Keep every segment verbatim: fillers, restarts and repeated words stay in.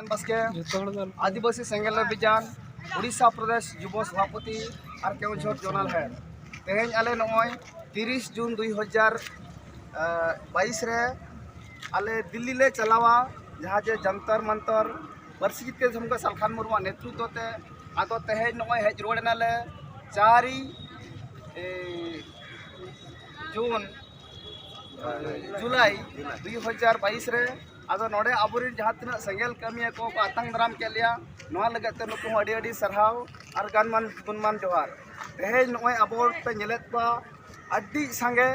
ᱵᱟᱥᱠᱮ, ᱡᱚᱛᱚ ᱦᱚᱲ ᱫᱚ ᱟᱹᱞᱤᱧ᱾ ᱟᱹᱫᱤᱵᱟᱹᱥᱤ ᱥᱮᱸᱜᱮᱞ ᱚᱵᱷᱤᱡᱟᱱ ᱩᱲᱤᱥᱥᱟ ᱯᱨᱚᱫᱮᱥ ᱡᱩᱵᱚ ᱥᱚᱵᱷᱟᱯᱚᱛᱤ ᱟᱨ ᱠᱮᱣᱚᱱᱡᱷᱚᱨ ᱡᱳᱱᱟᱞ ᱦᱮᱰ᱾ ᱛᱮᱦᱮᱧ ᱟᱞᱮ ᱱᱚᱜᱼᱚᱭ ᱛᱤᱨᱤᱥ ᱡᱩᱱ ᱫᱩᱭ ᱦᱟᱡᱟᱨ ᱵᱟᱭᱤᱥ ᱨᱮ ᱟᱞᱮ ᱫᱤᱞᱞᱤ ᱞᱮ ᱪᱟᱞᱟᱣᱟ, ᱡᱟᱦᱟᱸ ᱡᱮ ᱡᱚᱱᱛᱚᱨ ᱢᱚᱱᱛᱚᱨ ᱯᱟᱹᱨᱥᱤ ᱡᱤᱛᱠᱟᱹᱨ ᱫᱤᱥᱚᱢ ᱠᱚ ᱥᱟᱞᱠᱷᱟᱱ ᱢᱩᱨᱢᱩᱣᱟᱜ ᱱᱮᱛᱨᱤᱛᱵ ᱛᱮ᱾ ᱟᱫᱚ ᱛᱮᱦᱮᱧ ᱱᱚᱜᱼᱚᱭ ᱦᱮᱡ ᱨᱩᱣᱟᱹᱲ ᱮᱱᱟᱞᱮ ᱪᱟᱨ ᱡᱩᱱ ᱡᱩᱞᱟᱭ ᱫᱩᱭ ᱦᱟᱡᱟᱨ ᱵᱟᱭᱤᱥ ᱨᱮ᱾ ᱟᱫᱚ ᱱᱚᱰᱮ ᱟᱵᱚᱨᱮᱱ ᱡᱟᱦᱟᱸ ᱛᱤᱱᱟᱹᱜ ᱥᱮᱸᱜᱮᱞ ᱠᱟᱹᱢᱤᱭᱟᱹ ᱠᱚ ᱠᱚ ᱟᱛᱟᱝ ᱫᱟᱨᱟᱢ ᱠᱮᱫ ᱞᱮᱭᱟ, ᱱᱚᱣᱟ ᱞᱟᱹᱜᱤᱫ ᱛᱮ ᱱᱩᱠᱩ ᱦᱚᱸ ᱟᱹᱰᱤ ᱟᱹᱰᱤ ᱥᱟᱨᱦᱟᱣ ᱟᱨ ᱜᱟᱱᱢᱟᱱ ᱜᱩᱱᱢᱟᱱ ᱡᱚᱦᱟᱨ᱾ ᱛᱮᱦᱮᱧ ᱱᱚᱜᱼᱚᱭ ᱟᱵᱚ ᱯᱮ ᱧᱮᱞᱮᱫ ᱠᱚᱣᱟ ᱟᱹᱰᱤ ᱥᱟᱸᱜᱮ,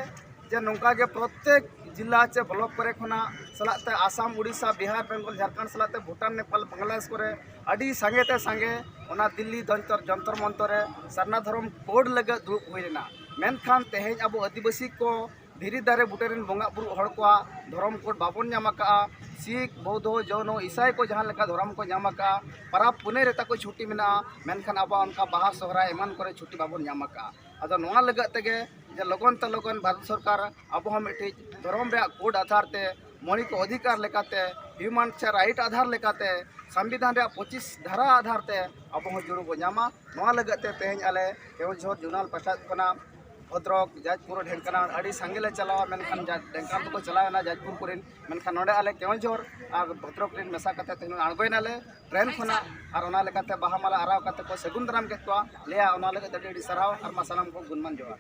ᱡᱮ ᱱᱚᱝᱠᱟ ᱜᱮ ᱯᱨᱚᱛᱮᱠ ᱡᱮᱞᱟ ᱪᱮ ᱵᱞᱚᱠ ᱠᱚᱨᱮ ᱠᱷᱚᱱᱟᱜ ᱥᱟᱞᱟᱜ ᱛᱮ ᱟᱥᱟᱢ, ᱩᱲᱤᱥᱥᱟ, ᱵᱤᱦᱟᱨ, ᱵᱮᱝᱜᱚᱞ, ᱡᱷᱟᱲᱠᱷᱚᱸᱰ ᱥᱟᱞᱟᱜ ᱛᱮ ᱵᱷᱩᱴᱟᱱ, ᱱᱮᱯᱟᱞ, ᱵᱟᱝᱞᱟᱫᱮᱥ ᱠᱚᱨᱮ ᱟᱹᱰᱤ ᱥᱟᱸᱜᱮ ᱛᱮ ᱥᱟᱸᱜᱮ ᱚᱱᱟ ᱫᱤᱞᱞᱤ ᱡᱚᱱᱛᱚᱨ ᱡᱚᱱᱛᱚᱨ ᱢᱚᱱᱛᱚᱨ ᱨᱮ ᱥᱟᱨᱱᱟ ᱫᱷᱚᱨᱚᱢ ᱠᱳᱰ ᱞᱟᱹᱜᱤᱫ ᱫᱩᱲᱩᱵ ᱦᱩᱭ ᱞᱮᱱᱟ᱾ ᱢᱮᱱᱠᱷᱟᱱ ᱛᱮᱦᱮᱧ ᱟᱵᱚ ᱟᱹᱫᱤᱵᱟᱹᱥᱤ ᱠᱚ ᱫᱷᱤᱨᱤ ᱫᱟᱨᱮ ᱵᱩᱴᱟᱹ ᱨᱮᱱ ᱵᱚᱸᱜᱟ ᱵᱩᱨᱩ ᱦᱚᱲ ᱠᱚᱣᱟᱜ ᱫᱷᱚᱨᱚᱢ ᱠᱳᱰ ᱵᱟᱵᱚᱱ ᱧᱟᱢ ᱟᱠᱟᱫᱼᱟ᱾ ᱥᱤᱠᱷ, ᱵᱳᱫᱷᱚ, ᱡᱚᱭᱱᱚ, ᱤᱥᱟᱭ ᱠᱚ ᱡᱟᱦᱟᱸ ᱞᱮᱠᱟ ᱫᱷᱚᱨᱚᱢ ᱠᱚ ᱧᱟᱢ ᱟᱠᱟᱫᱼᱟ, ᱯᱟᱨᱟᱵᱽ ᱯᱩᱱᱟᱹᱭ ᱨᱮ ᱛᱟᱠᱚ ᱪᱷᱩᱴᱤ ᱢᱮᱱᱟᱜᱼᱟ, ᱢᱮᱱᱠᱷᱟᱱ ᱟᱵᱚᱣᱟᱜ ᱚᱱᱠᱟ ᱵᱟᱦᱟ ᱥᱚᱦᱨᱟᱭ ᱮᱢᱟᱱ ᱠᱚᱨᱮ ᱪᱷᱩᱴᱤ ᱵᱟᱵᱚᱱ ᱧᱟᱢ ᱟᱠᱟᱫᱼᱟ᱾ ᱟᱫᱚ ᱱᱚᱣᱟ ᱞᱟᱹᱜᱤᱫ ᱛᱮᱜᱮ ᱡᱮ ᱞᱚᱜᱚᱱ ᱛᱮ ᱞᱚᱜᱚᱱ ᱵᱷᱟᱨᱚᱛ ᱥᱚᱨᱠᱟᱨ ᱟᱵᱚ ᱦᱚᱸ ᱢᱤᱫᱴᱤᱡ ᱫᱷᱚᱨᱚᱢ ᱨᱮᱭᱟᱜ ᱠᱳᱰ ᱟᱫᱷᱟᱨ ᱛᱮ, ᱢᱳᱣᱞᱤᱠ ᱚᱫᱷᱤᱠᱟᱨ ᱞᱮᱠᱟᱛᱮ, ᱦᱤᱭᱩᱢᱮᱱ ᱥᱮ ᱨᱟᱭᱤᱴ ᱟᱫᱷᱟᱨ ᱞᱮᱠᱟᱛᱮ, ᱥᱚᱝᱵᱤᱫᱷᱟᱱ ᱨᱮᱭᱟᱜ ᱯᱚᱸᱪᱤᱥ ᱫᱷᱟᱨᱟ ᱟᱫᱷᱟᱨ ᱛᱮ ᱟᱵᱚ ᱦᱚᱸ ᱡᱩᱲᱩ ᱵᱚ ᱧᱟᱢᱟ᱾ ᱱᱚᱣᱟ ᱞᱟᱹᱜᱤᱫ ᱛᱮ ᱛᱮᱦᱮᱧ ᱟᱞᱮ ᱠᱮᱣᱚᱱᱡᱷᱚᱨ ᱡᱳᱱᱟᱞ ᱯᱟᱦᱴᱟ ᱠᱷᱚᱱᱟᱜ ᱵᱷᱚᱫᱨᱚᱠ, ᱡᱟᱡᱽᱯᱩᱨ, ᱰᱷᱮᱝᱠᱟᱱᱟᱲ ᱟᱹᱰᱤ ᱥᱟᱸᱜᱮ ᱞᱮ ᱪᱟᱞᱟᱣᱟ, ᱢᱮᱱᱠᱷᱟᱱ ᱡᱟ-, ᱰᱷᱮᱝᱠᱟᱱᱟᱲ ᱫᱚᱠᱚ ᱪᱟᱞᱟᱣ ᱮᱱᱟ ᱡᱟᱡᱽᱯᱩᱨ ᱠᱚᱨᱮᱱ, ᱢᱮᱱᱠᱷᱟᱱ ᱱᱚᱰᱮ ᱟᱞᱮ ᱠᱮᱣᱚᱱᱡᱷᱚᱨ ᱟᱨ ᱵᱷᱚᱫᱨᱚᱠ ᱨᱮᱱ ᱢᱮᱥᱟ ᱠᱟᱛᱮ ᱛᱮᱦᱮᱧ ᱟᱬᱜᱚᱭᱮᱱᱟᱞᱮ ᱴᱨᱮᱱ ᱠᱷᱚᱱᱟᱜ, ᱟᱨ ᱚᱱᱟ ᱞᱮᱠᱟᱛᱮ ᱵᱟᱦᱟ ᱢᱟᱞᱟ ᱟᱨᱟᱣ ᱠᱟᱛᱮ ᱠᱚ ᱥᱟᱹᱜᱩᱱ ᱫᱟᱨᱟᱢ ᱠᱮᱫ ᱠᱚᱣᱟ᱾ ᱞᱟᱹᱭᱟ ᱚᱱᱟ ᱞᱟᱹᱜᱤᱫ ᱟᱹᱰᱤ ᱟᱹᱰᱤ ᱥᱟᱨᱦᱟᱣ ᱟᱨ ᱢᱟ ᱥᱟᱱᱟᱢ ᱠᱚ ᱜᱩᱱᱢᱟᱱ ᱡᱚᱦᱟᱨ᱾